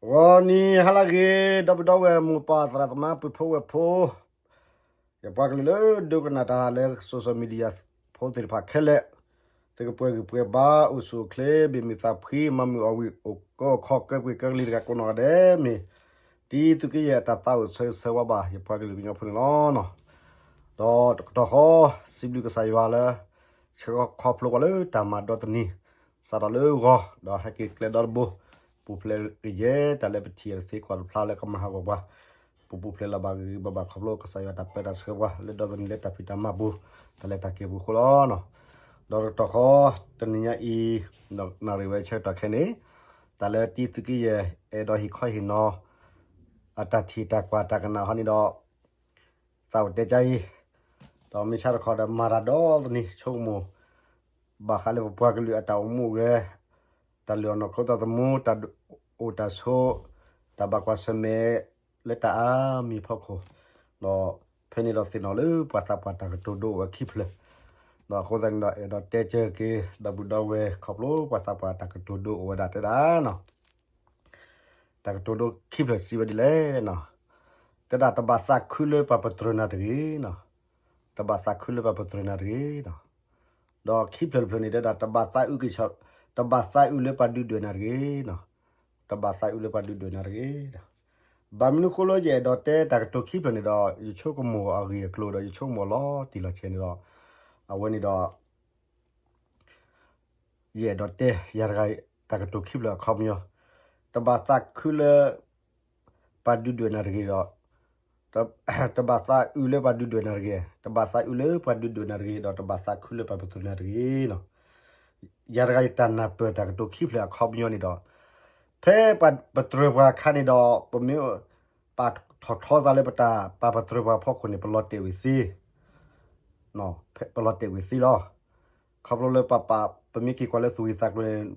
ဂီၤနံၤဟါလၢအဂ့ၤ ဒီပုၢ်ဒီဝဲၢ်မိၢ်ပၢ်သရၣ်သမါပုၢ်ဖိဝဲၢ်ဖိ, ယပှၤကလုာ်လၢဒိကနၣ်တၢ်လၢ social media ဖိသ့ၣ်တဖၣ်ခဲလၢာ်, သုကပှဲၤဂံၢ်ပှဲၤဘါ အိၣ်ဆူၣ်အိၣ်ချ့ ဘၣ်မုာ်သးဖှံ မၤမုာ်အီၣ်ဝံၣ် အိၣ်ကၢအိၣ်ခီ ကၢပှ့ၤကၢကလံၤတဂၤကိးနီၢ်ဂၤဒဲး မ့ၢ်တံၤသုးက့ယဲၢ်အတၢ်သးအိၣ်ဆၢဂ့ၤဆၢဝါဘၣ် ယပှၤကလုာ်ကညီဖိန့ၣ်လီၤ. ဒီးတကတီၢ်ဃီ စံးဘျုးကစၢ်ယွၤလၢ ဆှၢခီဖျိပှၤလၢတၢ်မၤဒီတနံၤ, စးထီၣ်လၢဂီၤ ဒီးဟဲက့ၤကျဲဒီတဘိ, ပူၤဖျဲးဂ့ၤယဲၢ် တၢ်လၢပထံၣ်အီၤတသ့ ကွၢ်တဖျါလၢကမၤဟးဂီၤပှၤ, ပပူၤဖျဲးလၢၤဘၣ်ဂ့ၤဂ့ၤဘၣ်ဘၣ် ခီဖျိကစၢ်ယွၤတၢ်ပၢတၢ်ဆှၢပှၤ လၢဒီတနံၤလၢတၢ်ဖံးတၢ်မၤပူၤ တၢ်လဲၤတၢ်က့ၤပူၤအဃိလီၤ. ဒီးတကတီၢ်ဃီ တနံၤညါအံၤ နၣ်ရံၣ်ဝဲဆၢကတီၢ်ခဲအံၤန့ၣ် တၢ်လၢတံၤသုးက့ယဲၢ် အဲၣ်ဒိးဟ့ၣ်ခီဟ့ၣ်နီၤ အတၢ်ထံၣ်တၢ်ကွၢ်တၢ်ကနၣ်ဟီန့ၣ်ဒီး သးအိၣ်တဲကါအံၤ, ဒီးမ့ၢ်ဆါတခီဒီးမၤတၢ်ဒီတနံၤ ဆိကမိၣ် ဘၣ်ဃးလၢပပှၤကလုာ်အတၢ်အိၣ်မူအိၣ်ဂဲၤ, တၢ်လုၢ်အီၣ်နီၢ်ခိသးသမူ တၢ်အိၣ်တၢ်ဆိး, တၢ်ဘၣ်ကွၢ်ဆၢၣ်မဲာ်လၢတၢ်အါမံၤအဖီခိၣ်, ဒီးဖဲန့ၣ်ဒီးသ့ၣ်နီၣ်လၢပှၤသးပှၢ်တၢ်ကတိၤဒိအိၣ်ဝဲခံဖျၢၣ်, ဒီးအဃိသတးန့ၣ်ဒီး အဲၣ်ဒိးတဲကၢက့ၤ ဒီပုၢ်ဒီဝဲၢ် ခီဖျိပှၤသးပှၢ်တၢ်ကတိၤဒိအိၣ်ဝဲဒၣ်တဲဒၣ် တၢ်ကတိၤဒိခံဖျၢၣ်စံးဝဲဒ်လဲၣ်န့ၣ်, တဲဒၣ်တဘၣ်သးခုလၢပှၤပတြၢၤနၤတဂ့ၤ, တဘၣ်သးခုလၢပှၤပတြၢၤနၤတဂ့ၤ, ဒီးခံဖျၢၣ်တဖျၢၣ်န့ၣ်တဲဒၣ် တဘၣ်သးအုးက့ၤ, တဘၣ်သးအုးလၢပှၤဒုၣ်ဒွဲၣ်နၤတဂ့ၤ, တဘၣ်သးအုးလၢပှၤဒုၣ်ဒွဲၣ်နၤတဂ့ၤ, ဘၣ်မနုၤဃိလၢယအဲၣ်ဒိးတဲတၢ်ကတိၤခံဖျၢၣ်န့ၣ်ဒီး ယဆိကမိၣ်အဂ့ၢ်အကျိၤဒီး ယဆိကမိၣ်လီၤတံၢ်လီၤဆဲးန့ၣ်ဒီး အဝဲန့ၣ်ဒီး ယအဲၣ်ဒိးတဲ ယၤတဂၤ တၢ်ကတိၤခံဖျၢၣ်အခီပညီ, တဘၣ်သးခုလၢ ပှၤဒုၣ်ဒွဲၣ်နၤတဂ့ၤဒီး, တဘၣ်သးအုးလၢပှၤဒုၣ်ဒွဲၣ်နၤတဂ့ၤ, တဘၣ်သးအုးလၢပှၤဒုၣ်ဒွဲၣ်နၤတဂ့ၤ ဒီးတဘၣ်သးခုလၢပှၤပတြၢၤနၤတဂ့ၤန့ၣ်, ယၤတဂၤယတၢ်နၢ်ပၢၢ်တၢ်ကတိၤခံဖျၢၣ်အခီပညီန့ၣ်ဒီး, ဖဲပှၤပတြၢၤပှၤအခါန့ၣ်ဒီး ပမ့ၢ် ပာ်ထီၣ်ထီသးလၢပတၢ်ပာ်ပတြၢၤပှၤအဖီခိၣ်န့ၣ် ပလီၤတဲာ်ဝံၤသ့ ပလီၤတဲာ်ဝံၤသ့လီၤ. ခီဖျိလၢပပာ် ပမ့ၢ်က့ၤကွၢ်လၢသူၣ်ဝံသးကျိၤန့ၣ်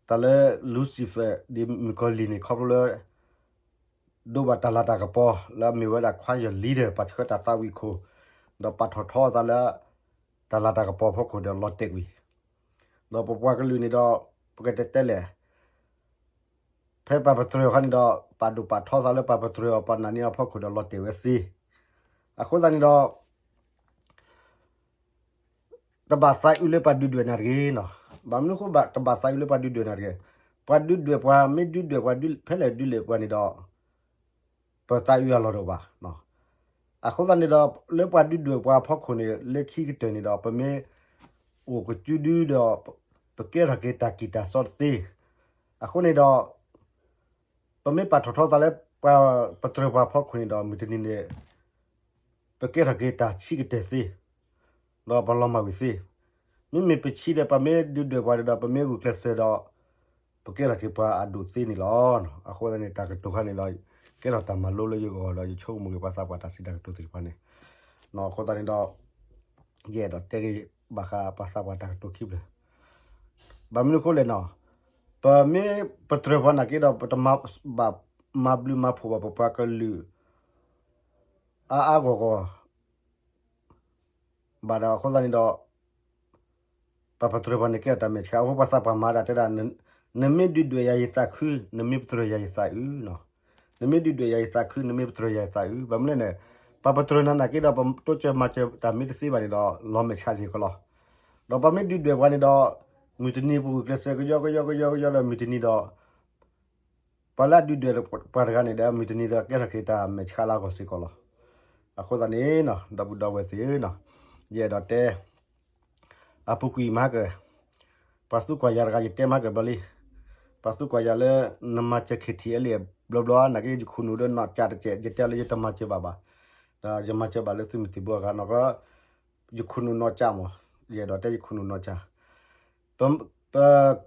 တၢ်လၢ Lucifer ဒ်မုၣ်ကီၤလံၢ်န့ၣ် ခီဖျိလၢ ဒိးဘၣ်တၢ်လၤတၢ်ကပီၤ လၢအမ့ၢ်ဝဲဒၣ် choir leader ပာ်ဆှၢတၢ်သးဝံၣ်ခိၣ်, ဒီးပာ်ထီၣ်ထီသးလၢ တၢ်လၤတၢ်ကပီၤအဖီခိၣ်ဒီးလီၤတဲာ်ဝံၤ, ဒီးပပှၤကလုာ်န့ၣ်ဒီး ပကတဲတဲလဲၣ် ဖဲပှၤပတြၢၤအီၤခါန့ၣ်ဒီး ပာ်ဒိၣ်ပာ်ထီသးလၢပှၤပတြၢၤအီၤ ပှၤနာ်န့ၢ်အီၤအဖီခိၣ်ဒီးလီၤတဲာ်ဝဲသ့, အဃိသတးန့ၣ်ဒီး တဘၣ်သးအုးလၢပှၤဒုၣ်ဒွဲၣ်နၤတဂ့ၤန့ၣ်, ဘၣ်မနုၤအဃိဘၣ် တဘၣ်သးအုးလၢပှၤဒုၣ်ဒွဲၣ်နၤတဂ့ၤ, ပှၤဒုၣ်ဒွဲၣ်ပှၤမ့ၢ်ဒုၣ်ဒွဲၣ်ပှၤဖဲလဲၣ်ဒုးလဲၣ်ပှၤန့ၣ်ဒီး ပသးအုးအလီၢ်တအိၣ်ဘၣ်. အဃိသတးန့ၣ်ဒီး လၢပှၤဒုၣ်ဒွဲၣ်ပှၤအဖီခိၣ်န့ၣ် လၢခံကတၢၢ်န့ၣ်ဒီး ပမ့ၢ်အိၣ်ကစုဒုဒီး ပကဲထီၣ်က့ၤတၢ်ကံၢ်တၢ်စီတသ့, အဃိန့ၣ်ဒီး ပမ့ၢ်ပာ်ထီၣ်ထီသးလၢပှၤပတြၢၤပှၤအဖီခိၣ်န့ၣ်ဒီး မုၢ်တနံၤန့ၣ် ပကဲထီၣ်က့ၤတၢ်ဆံးကတၢၢ်သ့, ဒီးပလီၤမၢ်ဝံၤသ့, မ့မ့ၢ်ပဆံးဒီး ပမ့ၢ်ဒုၣ်ဒွဲၣ်ပှၤဒီး ပမ့ၢ်ဂုာ်ကျဲးစၢးဒီး ပကဲထီၣ်က့ၤပှၤအဒိၣ်သ့န့ၣ်လီၤ. အဃိသတးန့ၣ် တၢ်ကတိၤခါန့ၣ်ဒီး ကဲထီၣ်တၢ်မၤလိလၢယဂီၢ်ဒီး ယဆိကမိၣ်က့ၤပှၤသးပှၢ်တၢ်စံးတၢ်ကတိၤသ့ၣ်တဖၣ်န့ၣ်, အဃိသတးန့ၣ်ဒီး ယအဲၣ်ဒိးတဲက့ၤဘၣ်ဃးပှၤသးပှၢ်တၢ်ကတိၤခံဖျၢၣ်, ဘၣ်မနုၤအဃိလဲၣ်န့ၣ်, ပမ့ၢ်ပတြၢၤပှၤနာ်က့ဒီး ပတမၤဘၣ်မၤဘျုးမၤဖှိၣ်ဘၣ်ပပှၤကလုာ် အါအါဂီၢ်ဂီၢ် ဘၣ်ဒီးအဃိသတးန့ၣ်ဒီး ပှၤပတြၢၤပှၤန့ၣ်ကဲထီၣ်တၢ်မဲာ်ဆှး အဃိပှၤသးပှၢ်မၤဒၣ်တဲဒၣ်, နမ့ၢ်ဒုၣ်ဒွဲၣ်ယၤယသးခု, နမ့ၢ်ပတြၢၤယၤယသးအုး, နမ့ၢ်ဒုၣ်ဒွဲၣ်ယၤယသးခု, နမ့ၢ်ပတြၢၤယၤယသးအုး, ဘၣ်မနုၤလဲၣ်န့ၣ်, ပှၤပတြၢၤနၤနာ်က့ဒီး ပတိစၢၤမၤစၢၤတၢ်မ့ၢ်တသ့ဘၣ်န့ၣ်ဒီး လီၤမဲာ်ဆှးစ့ၢ်ကီးလီၤ. ဒီးပှၤမ့ၢ်ဒုၣ်ဒွဲၣ်ပှၤန့ၣ်ဒီး မုၢ်တနံၤပဂုာ်ကျဲးစၢးကယီကယီကယီကယီဒီး မုၢ်တနံၤဒီး ပှၤလၢအဒုၣ်ဒွဲၣ်ပှၤတဂၤန့ၣ်ဒီး မုၢ်တနံၤဒီးကဲထီၣ်က့ၤတၢ်မဲာ်ဆှးလၢအဂီၢ်စ့ၢ်ကီးလီၤ. အဃိသတးန့ၣ် ဒီပုၢ်ဒီဝဲၢ်သ့ၣ်ဧၢ, ယအဲၣ်ဒိးတဲ အပူၤကွံာ်မၤကၢၢ်, ပှၤသူကွၢ်ယၤတဂၤ ယတဲမၤကၢၢ်ဘျီလံ, ပှၤသူကွၢ်ယၤလၢ နမၤစၢၤ KTLA ဘျီဘျီ နာ်က့ ယခိၣ်နူာ်ဒီးနီၢ်ကၠးတကဲး ယတဲလၢယတမၤစၢၤဘၣ်ဘၣ်, ဒီးယမၤစၢၤဘၣ်လၢသုးမုၢ်သံၣ်ဘိအဂၤနီၢ်ကီၢ်, ယခိၣ်နူာ်နီၢ်ကၠးမး, ယအဲၣ်ဒိးတဲယခိၣ်နူာ်နီၢ်ကၠး ပ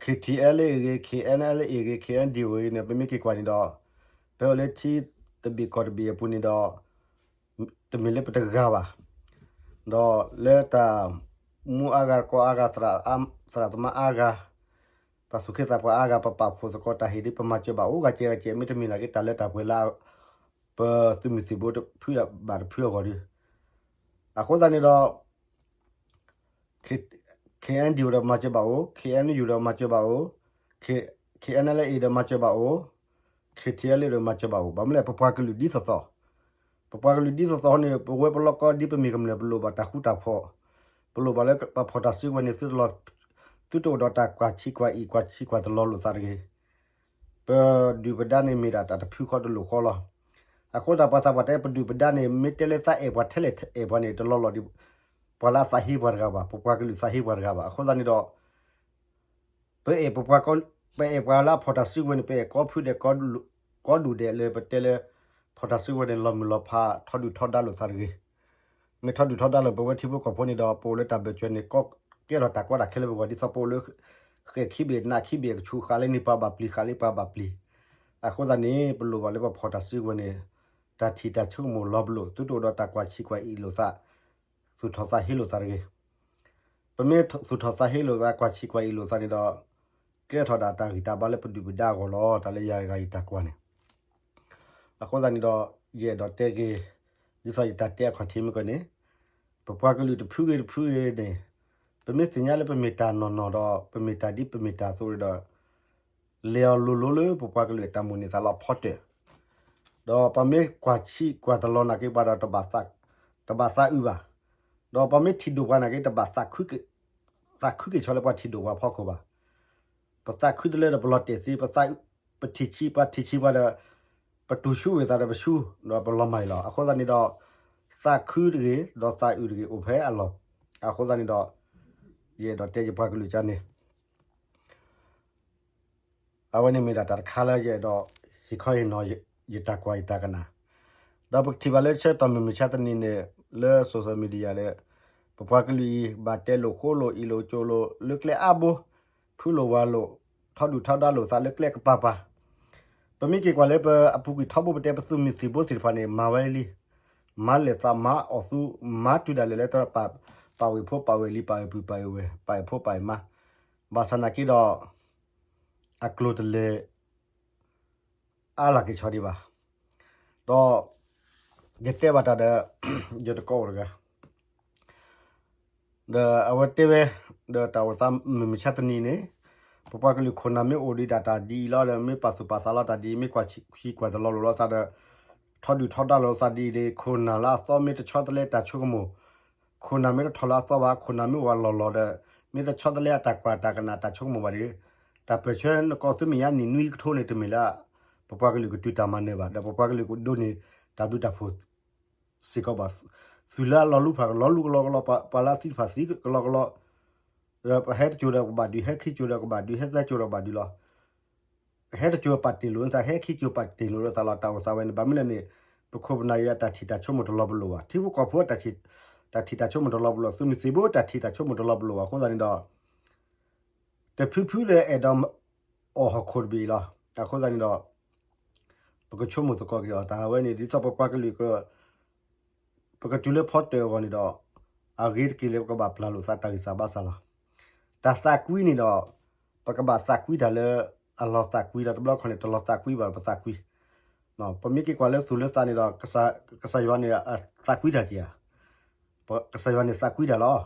KTLA အဂ့ၤ KNLA အဂ့ၤ KNDO အဂ့ၤန့ၣ် ပမ့ၢ်က့ၤကွၢ်န့ၣ်ဒီး ပအိၣ်လၢထံတဘ့ၣ်ကီၢ်တဘ့ၣ်အပူၤန့ၣ်ဒီး တမ့ၢ်လၢပတဂၤဘၣ်, ဒီးလၢတၢ်မူအါဂၤကီအါဂၤ သရၣ်သမါအါဂၤ ပှၤသူၣ်က့သးပှၢ်အါဂၤ ပပာ်ဖှိၣ်သကိးတၢ်ဟ့ၣ်ဒ် ပမၤစၢၤဘၣ်အိၣ်ဂၤကဲဂၤကဲ မ့တမ့ၢ်နာ်က့ တၢ်လၢတၢ်ပှဲၤလၢ ပသုးမုၢ်သံၣ်ဘိတဖုဘၣ်တဖုအဂီၢ်ဒီး အဃိသတးန့ၣ်ဒီး KNDO ဒီးမၤစၢၤဘၣ်အိၣ်, KNU ဒီးမၤစၢၤဘၣ်အိၣ်, KNLA ဒီးမၤစၢၤဘၣ်အိၣ်, ခ့ထံအလ့ဒီးမၤစၢၤဘၣ်အိၣ် ဘၣ်မနုၤလဲၣ် ပပှၤကလုာ်ဒ်သိးသိး, ပပှၤကလုာ်ဒ်သိးသိးန့ၣ် ပဝဲပလီၢ်ကီၢ်ဒ်ပမ့ၢ်ကမျၢၢ် ပလိၣ်ဘၣ်တၢ်ဃူတၢ်ဖိး, ပလိၣ်ဘၣ်လၢပဖီၣ်တၢ်စုကဝဲၤန့ၣ် သုတလီၤ, သုတအိၣ်ဒီးတၢ်ကွၢ်ဆံးကွၢ်အံၤ ကွၢ်ဆံးကွၢ်တလီၤလိာ်သးတဂ့ၤ. ပဒုၣ်ပဒါန့ၣ်မ့ၢ်ဒၣ်တၢ်တဖုဃီတလိၣ်ဃီလီၤ. အဃိသတးပှၤသးပှၢ်တဲပဒုၣ်ပဒါန့ၣ် မ့ၢ်တဲလၢသးအဲၣ်ပှၤထဲလဲၣ်အဲၣ်ပှၤန့ၣ် တလီၤလိာ်ဒံး ပှၤလၢအသးဟ့ပှၤတဂၤဘၣ်, ပပှၤကလုာ်သးဟ့ပှၤတဂၤဘၣ်. အဃိသတးန့ၣ်ဒီး ပအဲၣ်ပပှၤက ပအဲၣ်ပှၤလၢအဖီၣ်တၢ်စုကဝဲၤန့ၣ် ပအဲၣ်ကီဖုဒဲး ကီဒူၣ်ဒဲးလၢပတဲလၢ ဖီၣ်တၢ်စုကဝဲၤန့ၣ် လီၤမုၢ်လီၤဖး ထီဒုၣ်ထီဒါလိာ်သးတဂ့ၤ. မ့ၢ်ထီဒုၣ်ထီဒါလိာ် ပဝဲထံဖိကီၢ်ဖိန့ၣ်ဒီး ပအိၣ်လၢတၢ်ဘၢၣ်စၢၤန့ၣ် ကဲထီၣ်တၢ်ကီတၢ်ခဲလၢပဂီၢ် ဒ်သိးပအိၣ်လၢ ဃဲၣ်ခံဘ့ၣ်နးခံဘ့ၣ် ကဆူးဃာ်လၢန့ၢ်ပှၤဘၣ်ပျံၤ ဃာ်လၢပှၤဘၣ်ပျံၤ. အဃိသတးန့ၣ် ပလိၣ်ဘၣ်လၢပဖီၣ်တၢ်စုကဝဲၤန့ၣ် တၢ်ထံၣ်တၢ်ဆိကမိၣ်လီၤပလိာ် သုတအိၣ်ဒီးတၢ်ကွၢ်ဆံးကွၢ်အံၤလိာ်သး သူၣ်ထီၣ်သးဟ့လိာ်သးတဂ့ၤ. ပမ့ၢ်သူၣ်ထီၣ်သးဟ့လိာ်သး ကွၢ်ဆံးကွၢ်အံၤလိာ်သးန့ၣ်ဒီး ကဲထီၣ်ဒၣ်တၢ်ဂံၢ်တၢ်ဘါလၢပဒုၣ်ပဒါအဂီၢ်လီၤ. တၢ်လၢယၤတဂၤယတၢ်ကွၢ်န့ၣ် အဃိသတးန့ၣ်ဒီး ယအဲၣ်ဒိးတဲက့ၤ ဒ်သိးယတၢ်တဲအခီၣ်ထံးမ့ၢ်ကီးန့ၣ် ပပှၤကလုာ်တဖုဂ့ၤတဖုဂ့ၤန့ၣ် ပမ့ၢ်သ့ၣ်ညါလၢပမ့ၢ်တၢ်နီၢ်နီၢ်ဒီး ပမ့ၢ်တၢ်ဒ်ပမ့ၢ်တၢ်အသိးဒီး လဲၤအီၤလိၤလိၤလၢပပှၤကလုာ်အတၢ်မိၣ်န့ၢ်သးလီၤဖီတၢၣ် ဒီးပမ့ၢ်ကွၢ်ဆံးကွၢ်တလီၤနာ်က့ၤပှၤဒီး တဘၣ်သးအုးဘၣ်. ဒီးပမ့ၢ်ထံၣ်ဒိၣ်ပှၤနာ်က့ၤ တဘၣ်သးခုက့ၤဆီလၢပှၤထံၣ်ဒိၣ်ပှၤဖီခိၣ်ဘၣ်. ပသးခုတလၢဒီးပလီၤတဲာ်သ့, ပသး, ပထံၣ်ဆံး ပှၤထံၣ်ဆံးပှၤဒီး ပတူၢ်ဆူဝ့ၢ်သးဒီးပဆူ ဒီးပလီၤမၢ်အံၤလီၤ. အဃိသတးန့ၣ်ဒီး သးခုတဂ့ၤ ဒီးသးအုးတဂ့ၤ အိၣ်ဖဲအလီၢ်. အဃိသတးန့ၣ်ဒီး ယအဲၣ်ဒိးတဲယပှၤကလုာ်ကန့ၣ် အဝဲန့ၣ်မ့ၢ်ဒၣ်တၢ်တခါလၢယအဲၣ်ဒိး ဟ့ၣ်ခီဟ့ၣ်နီၤ ယတၢ်ကွၢ်ယတၢ်ကနၣ်, ဒီးပကထံၣ်ဘၣ်လၢဆၢကတီၢ်မုၢ်မဆါတနံၤန့ၣ် လၢ social media လၢ ပပှၤကလုာ်အံၤ ဘၣ်တဲလိာ်ဃိလိာ်အံၤလိာ်ကၠိလိာ် လၢကျဲအါဘိ, ဖုလိာ်ဝၤလိာ်, ထီဒုၣ်ထီဒါလိာ်သးလၢကျဲကပၤပၤ, ပမ့ၢ်က့ၤကွၢ်လၢပအပူၤကွံာ်ထီဘိ ပတဲပသုးမုၢ်သံၣ်ဘိသ့ၣ်တဖၣ်န့ၣ် မၤဝဲလံ, မၤလဲၤသးမၤအီၣ်သူ မၤတုၤဒၣ်လဲာ်လၢတၢ်ပာ်ဝ့ၢ်ဖိပာ်ဝဲၢ်လံ ပာ်ဝဲၢ်ပုၢ်ပာ်ဝဲၢ်ဝဲၢ် ပာ်ဝဲၢ်ဖိပာ်ဝဲၢ်မါ, ဘၣ်ဆၣ်နာ်က့ဒီး အကျိၤတလဲၤ အါလီၤက့ၤဆီဒံးဘၣ်. ဒီး ယတဲဘၣ်တၢ်ဒီး ယတကိးအိၣ်တဂၤ ဒီးအဝဲတဲဝဲ ဒီးတၢ်အိၣ်သးမုၢ်မဆါတနံၤန့ၣ် ပပှၤကလုာ်ခိၣ်နၢ်မ့ၢ်အိၣ်ဒံးဒၣ်တၢ်ဒ်အံၤလီၤဒီး မ့ၢ်ပာ်သူၣ်ပာ်သးလီၤတၢ်ဒ်အံၤ မ့ၢ်ကွၢ်ဆံးကွၢ်တလီၤလိာ်လိာ်သးဒီး ထီဒုၣ်ထီဒါလိာ်သးဒ်အံၤန့ၣ် ခိၣ်နၢ်လၢအသီမ့ၢ်တဆီတလဲတၢ်ဆိကမိၣ် ခိၣ်နၢ်မ့ၢ်တထီၣ်လၢအသီဘၣ် ခိၣ်နၢ်မ့ၢ်အိၣ်အလီၢ်လီၢ်ဒီး မ့ၢ်တဆီတလဲအတၢ်ကွၢ်တၢ်ကနၣ်တၢ်ဆိကမိၣ်ဘၣ်ဒီး တၢ်ပၢၢ်ဆၢနကီၢ်သုမဲာ်ညါနံၣ်နွံကထိန့ၣ် တမ့ၢ်လၢ ပပှၤကလုာ်ကတုၤတၢ်မၤနၢၤဘၣ် ဒီးပပှၤကလုာ်ကဒိးန့ၢ်တၢ်ဘျုးတၢ်ဖှိၣ် စ့ၢ်ကီးဘၣ်. သုးလၢအလီၤလူဖးကလီၤလူကလီကလီ ပှၤလၢအသံတဖၣ်သံကလီကလီ, ဒီးပဟဲတစိၤဒီးကဘၣ်ဒုး ဟဲခံစိၤဒီးကဘၣ်ဒုး ဟဲသၢစိၤဒီးကဘၣ်ဒုးလီၤ. ဟဲတစိၤပာ်တ့ၢ်လိာ်သး ဟဲခံစိၤပာ်တ့ၢ်လိာ်သးလီၤ. တၢ်အိၣ်သးဝဲန့ၣ် ဘၣ်မနုၤလဲၣ်န့ၣ် ပခိၣ်ပနၢ်ယွၤတၢ်ထံၣ်တၢ်ဆိကမိၣ်တလီၤပလိာ်ဘၣ် ထံဖိကီၢ်ဖိ တၢ်ထံၣ်တၢ်ဆိကမိၣ်တလီၤပလိာ် သုးမုၢ်သံၣ်ဘိတၢ်ထံၣ်တၢ်ဆိကမိၣ်တလီၤပလိာ်ဘၣ် အဃိသတးန့ၣ်ဒီး တဖုဖုလၢအဲၣ်ဒိးအီၣ်ဟီၣ်ခိၣ်တဘ့ၣ်အံၤလီၤ. အဃိသတးန့ၣ်ဒီး ပကဆိကမိၣ်သကိးက့ၤအီၤ တၢ်ဝဲန့ၣ် ဒ်သိးပပှၤကလုာ်က ပကတုၤလၢဖီတၢၣ်အဂီၢ်န့ၣ်ဒီး အဂ့ၤတက့ၢ်လၢပကဘၣ်ပျၢ်လိာ်သးတၢ်ဂံၢ်စၢ်ဘါစၢ်လီၤ. တၢ်သးကွံန့ၣ်ဒီး ပကဘၣ်သးကွံတၢ်လၢ အလီၤသးကွံဒီး တဘျီခီန့ၣ် တလီၤသးကွံဘၣ်ပသးကွံ ပမ့ၢ်က့ၤကွၢ်လၢသူၣ်လၢသးန့ၣ်ဒီး ကစၢ်ယွၤန့ၣ် သးကွံတၢ်က့ၤဧါ. ကစၢ်ယွၤန့ၣ်သးကွံတၢ်လီၤ.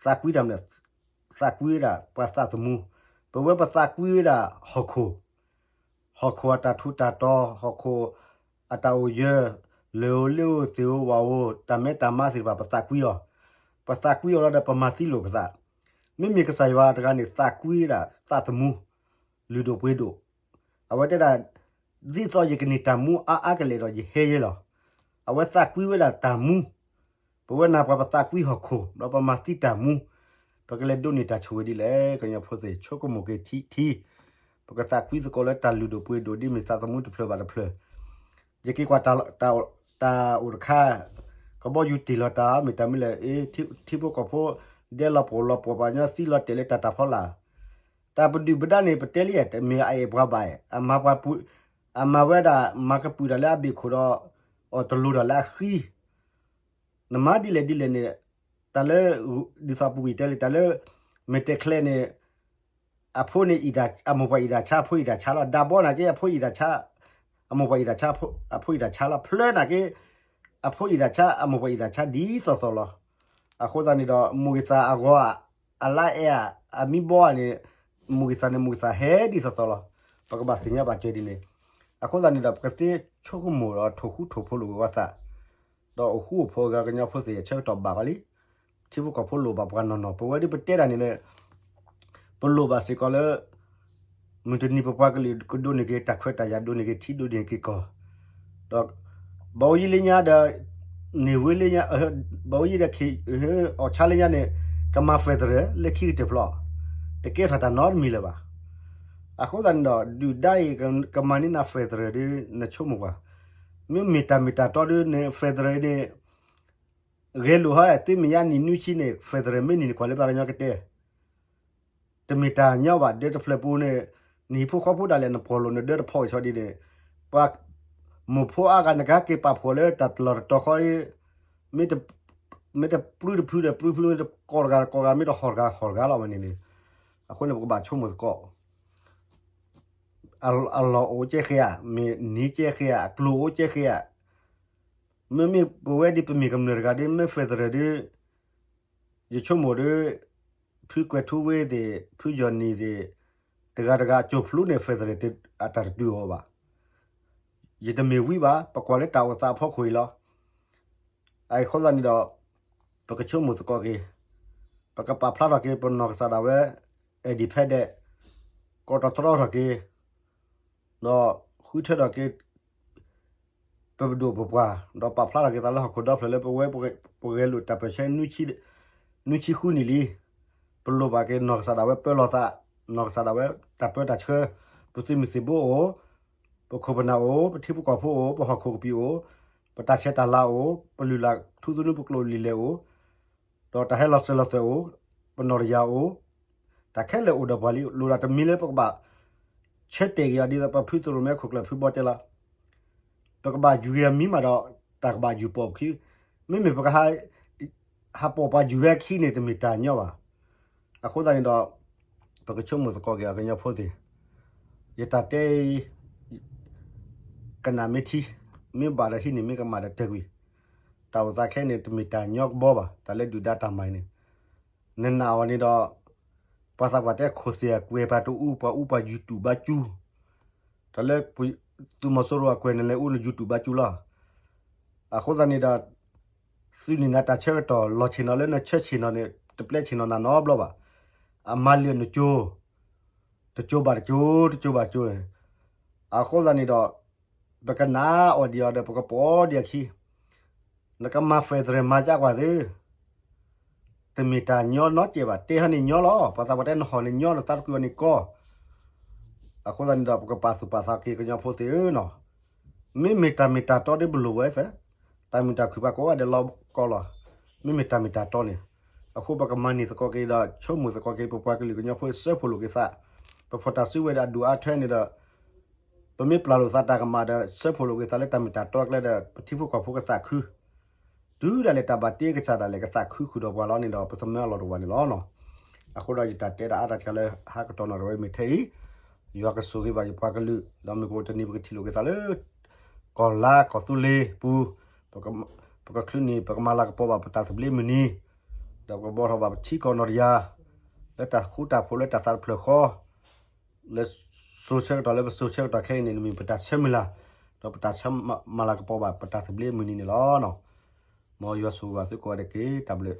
သးကွံတၢ်မနုၤလဲၣ်, သးကွံဝဲဒၣ် ပှၤသးသမူ, ပဝဲပသးကွံဝဲဒၣ်ဟီၣ်ခိၣ်, ဟီၣ်ခိၣ်အတၢ်ထူးတၢ်တီၤ, ဟီၣ်ခိၣ်အတၢ်အိၣ်ယၢၤ, လၢၢ်ဧိၤလ့ဧိၤ သ့ၣ်ဧိၤဝၣ်ဧိၤ တၢ်မဲတၢ်မါသ့ၣ်တဖၣ် ပသးကွံအီၤ, ပသးကွံအီၤလီၤဒီး ပမၤသံလိာ်ပသး, မ့မ့ၢ်ကစၢ်ယွၤတဂၤန့ၣ် သးကွံဝဲဒၣ်သးသမူ, လုၢ်ဒိၣ်ပှ့ၤဒိၣ်, အဝဲတဲဒၣ် ဒ်သိးယကန့ၢ်တၢ်မူအါအါကလဲာ်ဒီး ယဟဲယဲလီၤ. အဝဲသးကွံဝဲဒၣ်တၢ်မူ, ပဝဲနၤပှၤပသးကွံဟီၣ်ခိၣ် ဒီးပမၤသံတၢ်မူ, ပကလဲၤဒိးန့ၢ်တၢ်ဆိၣ်ဂ့ၤဒ်လဲၣ် ကညီဖိသ့ၣ် ဆိကမိၣ်က့ၤထံထံ, ပကသးကွံသကိးလၢတၢ်လုၢ်ဒိၣ်ပှ့ၤဒိၣ် ဒ်မ့ၢ်သးသမူတဖျၢၣ်ဘၣ်တဖျၢၣ်, ယက့ၤကွၢ်တၢ်အိၣ်တခါ, ကဘီယူၤတ့ၢ်လီၤတၢ် မ့ၢ်တၢ်မနုၤလဲၣ်, ထံဖိကီၢ်ဖိ ဒဲလီၤပှီၢ်လီၤပှီၢ် ပှၤကညီသံလီၤတဲာ်လၢတၢ်တၢ်ဖီလာ်, တၢ်ပဒုၣ်ပဒါန့ၣ် ပတဲလံ တမ့ၢ်အအဲၣ်ပှၤဘၣ်, အမၤပှၤပူၤ, အမၤဝဲဒၣ် မၤကပုာ်တၢ်လၢအဘ့ၣ်ခိၣ်ဒီး အီၣ်တလိၤတၢ်လၢအဃံ, နမၤဒ်လဲၣ်ဒ်လဲၣ်န့ၣ်, တၢ်လၢ ဒ်သိးပူၤကွံာ်တဲလံ တၢ်လၢ မဲာ်တဲးချဲန့ၣ် အဖိန့ၣ် အမိၢ်ပှၢ်အံၣ်တၢ်ဆါ အဖိအံၣ်တၢ်ဆါလီၤ. ဒးဘီနာ်က့ အဖိအံၣ်တၢ်ဆါ အမိၢ်ပှၢ်အံၣ်တၢ်ဆါ အဖိအံၣ်တၢ်ဆါလီၤ. ဖျၢနာ်က့ အဖိအံၣ်တၢ်ဆါ အမိၢ်ပှၢ်အံၣ်တၢ်ဆါဒ်သိးသိးလီၤ. အဃိသတးန့ၣ်ဒီး မိၢ်ဂ့ၤသးအဂီၤ အလါအဲၣ် အမံဘီန့ၣ် မိၢ်ဂ့ၤသးန့ၣ် မိၢ်ဂ့ၤသးဟဲဒ်သိးသိးလီၤ. ပကဘၣ်သ့ၣ်ညါဘၣ်စၢၤဒ်န့ၣ်, အဃိသတးန့ၣ်ဒီး ပကသ့ဆိကမိၣ်ဒီးထိၣ်ဃူထိၣ်ဖိးလိာ်က့ၤဝဲသး, ဒီးအိၣ်ဃူအိၣ်ဖိးက့ၤကညီဖိသ့ၣ် ဆၢကတီၢ်ဘၣ်ဃီလံ. ထံဖိကီၢ်ဖိလိၣ်ဘၣ်ပှၤနီၢ်နီၢ်, ပဝဲဒ်ပတဲတၢ်န့ၣ်န့ၣ် ပလိၣ်ဘၣ်စ့ၢ်ကီးလၢ မုၢ်တနံၤပပှၤကလုာ်ကဒိးန့ၢ်က့ၤတၢ်ခွဲးတၢ်ယာ်, ဒိးန့ၢ်က့ၤထံ, ဒိးန့ၢ်က့ၤကီၢ်, ဒီး ဘၣ်အိၣ်ယံၤလၢညါဒီး န့ၢ်ဝ့လၢညါ, ဘၣ်အိၣ်ယံၤဒီး အီၣ်ဆါလၢညါန့ၣ် ကမၤ federal လၢခံကတၢၢ်ဖျီ, တကဲထီၣ်တၢ်နီတမံၤလၢၤဘၣ်. အဃိသတးန့ၣ်ဒီး ဒုၣ်ဒါအံၤ ကမၤန့ၢ်နၤ federal ဒီး နဆိကမိၣ်ကွၢ်, မ့မ့ၢ်တၢ်မ့ၢ်တၢ်တီဒီး န federal န့ၣ် ဂဲၤလိာ်ဟီ သုမ့ၢ်ညါနံၣ်နွံဆံန့ၣ် federal မ့ၢ်နံၣ်နကွၢ်လၢပှၤကညီကတဲ တမ့ၢ်တၢ်ညီဘၣ်. ဒၢတဖျၢၣ်ပူၤန့ၣ် နဟံၣ်ဖိဃီဖိဒၣ်လဲာ် နပှီၢ်လိာ်နဒၢတဖီၣ်ဂ့ၤဆီဒ်န့ၣ်, ပှၤမိၢ်ဖိအါဂၤ နကဟဲက့ၤပာ်ဖှိၣ်လၢတၢ်တလီၢ်တတီၤဃီ, မ့ၢ်တပြုၢ်တဖုဒီးပြုၢ်ဖု, မ့ၢ်တကိးတဂၤတကိးဂၤ, မ့ၢ်တဟီၣ်တဂၤဟီၣ်တဂၤလီၤဝဲန့ၣ်န့ၣ်, အဃိန့ၣ် ပကဘၣ်ဆိကမိၣ်သကိး အလီၢ်အိၣ်ကဲဃဲဧါ, မ့ၢ်နံၤကဲဃဲဧါ, အကျိၤအိၣ်ကဲဃဲဧါ, မ့မ့ၢ်ပဝဲဒ်ပမ့ၢ်ကမျၢၢ်တဂၤဒီး မ့ၢ် federal ဒီး ယဆိကမိၣ်ဒီး ဖုကွဲၤထူဝ့သ့ၣ် ဖုယီၢ်နံၣ်သ့ၣ် တဂၤတဂၤအကၠိၤဖျူန့ၣ် federal အတၢ်တတုၤအီၤဘၣ်. ယတမ့ၢ်ဝံဘၣ်, ပကွၢ်လၢတၢ်အိၣ်သးအဖီခိၣ်အံၤလီၤ. အဃိသတးန့ၣ်ဒီး ပကဆိကမိၣ်သကိးက့ၤ, ပကပာ်ဖျါထီၣ်က့ၤ ပနီၢ်ကစၢ်ဒၣ်ဝဲ independent ကိးထီၣ်တြီထီၣ်က့ၤ ဒီးဃုထၢထီၣ်က့ၤ ပပဒိၣ်ပပှၢ်, ဒီးပာ်ဖျါထီၣ်က့ၤသးလၢဟီၣ်ခိၣ်ဒီဖျၢၣ်လၢပဝဲ ပဂဲၤလိာ်တၢ်ပၢၢ်ဆၢ နွံဆံဃုနံၣ်လံ. ပလိၣ်ဘၣ်က့ၤနီၢ်ကစၢ်ဒၣ်ဝဲပၢလီၤသး, နီၢ်ကစၢ်ဒၣ်ဝဲတၢ်ပၢတၢ်ဆှၢ, ပသုးမုၢ်သံၣ်ဘိအိၣ်, ပခိၣ်ပနၢ်အိၣ်, ပထံဖိကီၢ်ဖိအိၣ်, ပဟီၣ်ခိၣ်ကပံာ်အိၣ်, ပတၢ်ဆဲးတၢ်လၤအိၣ်, ပလုၢ်လၢ်ထူသနူပကျိာ်လံာ်လဲၢ်အိၣ်, ဒီးတၢ်ဟဲလီၤစၢၤလီၤသွဲၣ်အိၣ်, ပနီၣ်တယၢ်အိၣ်, တၢ်ခဲလၢာ်အိၣ်ဒီးပှၤလံ. လိၣ်ဒၣ်တမံၤလၢပကဘၣ် ဆၢတဲာ်က့ၤအီၤ ဒ်သိးပဖုသရိၣ်မဲခိၣ်ကျၢၢ်ဖုဘီတဲလီၤ. ပကဘၣ်ယူၤက့ၤအမံၤမးဒီး တၢ်ကဘၣ်ယူၤပိာ်ပခံ, မ့မ့ၢ်ပကဟး ဟးပိာ်ပှၤယူၤဝဲခံန့ၣ် တမ့ၢ်တၢ်ညီဘၣ်. အဃိသတးန့ၣ်ဒီး ပကဆိကမိၣ်သကိးက့ၤအီၤ ကညီဖိသ့ၣ်, ယတၢ်တဲအံၤ ကနၣ်မ့ၢ်ထံ, မ့ၢ်ဘၣ်ဒီးဟံးန့ၢ်, မ့ၢ်ကမၣ်ဒီးတၢၢ်ကွံာ်, တၢ်အိၣ်သးခဲအံၤန့ၣ် တမ့ၢ်တၢ်ညီကဘီဘၣ်. တၢ်လၢဒုၣ်ဒါတၢ်မၤအံၤန့ၣ် နနာ်အီၤန့ၣ်ဒီး ပှၤသးပှၢ်တဲ ခိၣ်သ့ၣ်အကွဲၤပၤတအူ, ပှၤအူပှၤယူၤတူာ်ဘါကူ, တၢ်လၢ သုးမီၤစိရိၤအကွဲၤ နလဲၤအူနယူၤတူာ်ဘါကူလီၤ. အဃိသတးန့ၣ်ဒီး သုန့ၢ်နၤတၢ်ဆၢကတီၢ် လီၤဆ့ၣ်နီၤလၢနဆၢဆ့ၣ်နီၤန့ၣ် တပျဲဆ့ၣ်နီၤနၤနီတဘျီဘၣ်. အမၤလၢာ်နကၠိ တကၠိဘၣ်တကၠိ, တကၠိဘၣ်တကၠိန့ၣ်, အဃိသတးန့ၣ်ဒီး ပကနၣ်အီၤဒံးအီၤဒီး ပကပိာ်အီၤဒံးအခံ, နကမၤ federal မၤကကွၢ်သု, တမ့ၢ်တၢ်ညီနီတစဲးဘၣ်. တဲဟီန့ၣ်ညီလီၤ, ပှၤသးပှၢ်တဲနဟီၣ်န့ၣ်ညီ, နသးတကွံာ်အီၤန့ၣ်ကီ. အဃိသတးန့ၣ်ဒီး ပကပာ်သူၣ်ပာ်သးက့ၤကညီဖိသ့ၣ်ဧၢနီၤ, မ့မ့ၢ်တၢ်မ့ၢ်တၢ်တီဒီးပလိၣ်ဝဲသ့ၣ်, တၢ်မုာ်တၢ်ခုၣ်ပှၤကိးဂၤဒဲးလီၤကီလီၤ. မ့မ့ၢ်တၢ်မ့ၢ်တၢ်တီန့ၣ်, အဃိပကမၤန့ၢ်သကိးက့ၤဒီး ဆိကမိၣ်သကိးက့ၤ ပပှၤကလုာ်ကညီဖိ စၢဖှိၣ်လိာ်က့ၤသး, ပဖီၣ်တၢ်စုဝဲၤဒီးအဒိၣ်အါထွဲန့ၣ်ဒီး ပမ့ၢ်ပျၢ်လိာ်သးတၢ်ကမၣ်ဒီး စၢဖှိၣ်လိာ်က့ၤသးလၢတၢ်မ့ၢ်တၢ်တီအကျဲဒီး ပထံဖိကီၢ်ဖိကသးခု, တုၤဒၣ်လဲာ်တၢ်ဘၣ်တ့ကစၢ်ဒၣ်လဲာ် ကသးခုဃုာ်ဒီးပှၤလီၤန့ၣ်ဒီး ပသမၢအလီၢ်တဝၢ်န့ၣ်လီၤနီၤ. အဃိဒီးယတၢ်တဲတၢ်အါတၢ်စှၤလၢဟါကတီၢ်နီၣ်တဝဲမ့ၢ်ထဲအံၤ, ယွၤကဆိၣ်ဂ့ၤဘၣ်ယပှၤကလုာ်, ဒီးမ့ၢ်ကအိၣ်တနံၤပကထံၣ်လိာ်က့ၤသးလၢ ကီၢ်လါကီၢ်သူလ့ၤပူၤ, ပကချုးန့ၢ် ပကမၤလၤကပီၤဘၣ်ပတၢ်သဘျ့မုၢ်နံၤ, ဒီးပကဘီထီၣ်ဘၣ်ပထံကီၢ်နီၣ်တယၢ်, လၢတၢ်ဃူတၢ်ဖိးလၢတၢ်သးတဖျၢၣ်ဃီ လၢစိၤဆၢကတီၢ်လၢပစိၤဆၢကတီၢ်ခဲအံၤန့ၣ် မ့ၢ်ပတၢ်ဆၢမုၢ်လၢ်, ဒီးပတၢ်ဆၢမၤလၤကပီၤဘၣ်ပတၢ်သဘျ့မုၢ်နံၤန့ၣ်လီၤ. မ်ယွၤဆိၣ်ဂ့ၤဘၣ်သုကိးဂၤဒဲးတက့ၢ်. တၢ်ဘျုး